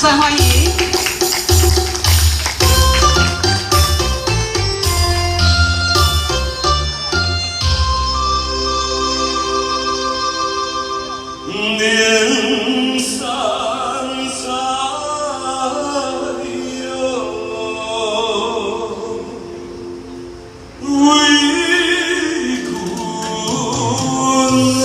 聲歡迎。灵山在哟，为君的。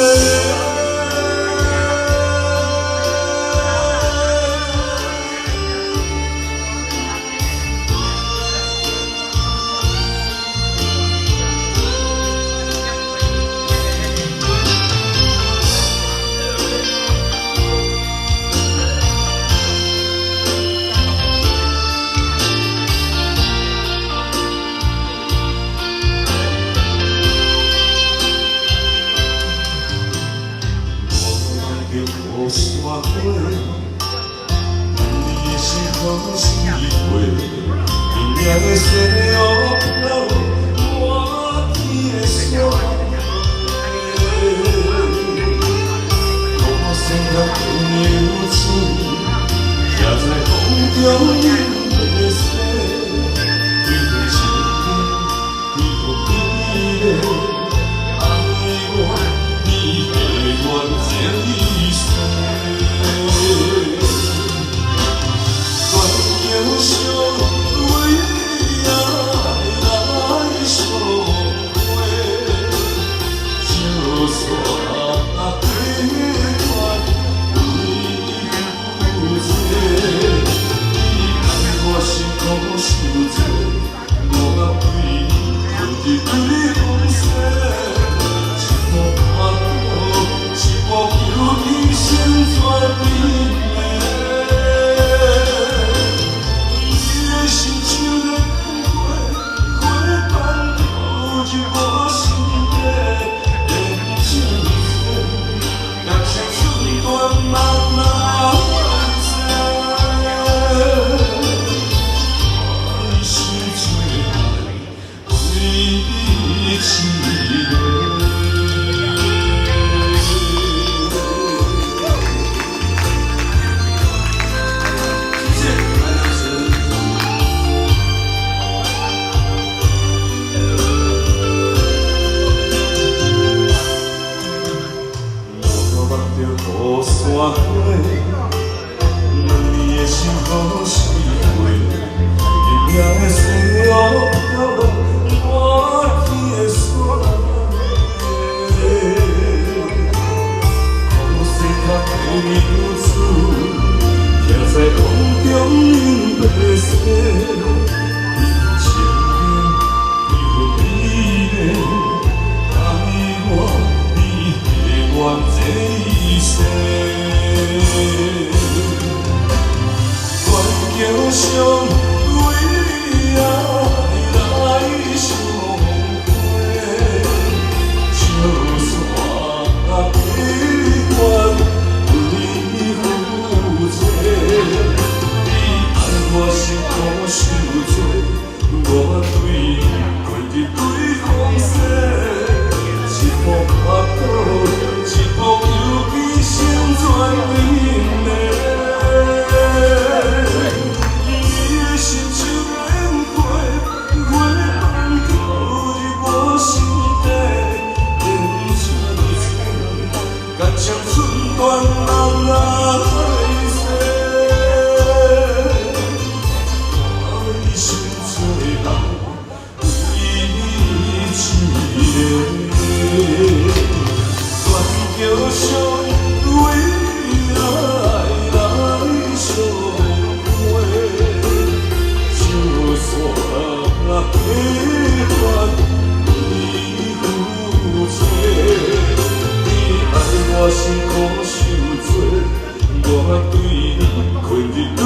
我望著雨伞花，两你的心予是花，今夜的雪雨飘满天的雪。雨声甲流水，徛在风中饮白雪，规个身边，规个美丽，爱我你的愿这一世。断桥上为爱来相会，石山悲愿为夫妻。你爱我辛苦受罪，我对你困入对风雪，一步跨过，一步求起成全你的。你的心像莲花，花瓣投入我心底，连成线，感情寸断难来世。爱是最爱，为你一个。谢谢，来老师。我望著雨伞花，两你的心予是花，今夜的雪雨飘落满天的雪。雨声较流水，徛在风中饮白雪，你情愿为美丽，爱我你的愿这一世。断桥上为爱来相会，石山悲愿为夫妻。你爱我辛苦受罪，我对你困入对风雪，一步跨过，一步求起成全恁的。你的心像莲花，花瓣投入我心底，连成线，感情寸断难来世。爱是最爱，为你一个。断桥上为爱来相会，石山悲愿为夫妻。你爱我辛苦受罪，我对你困入对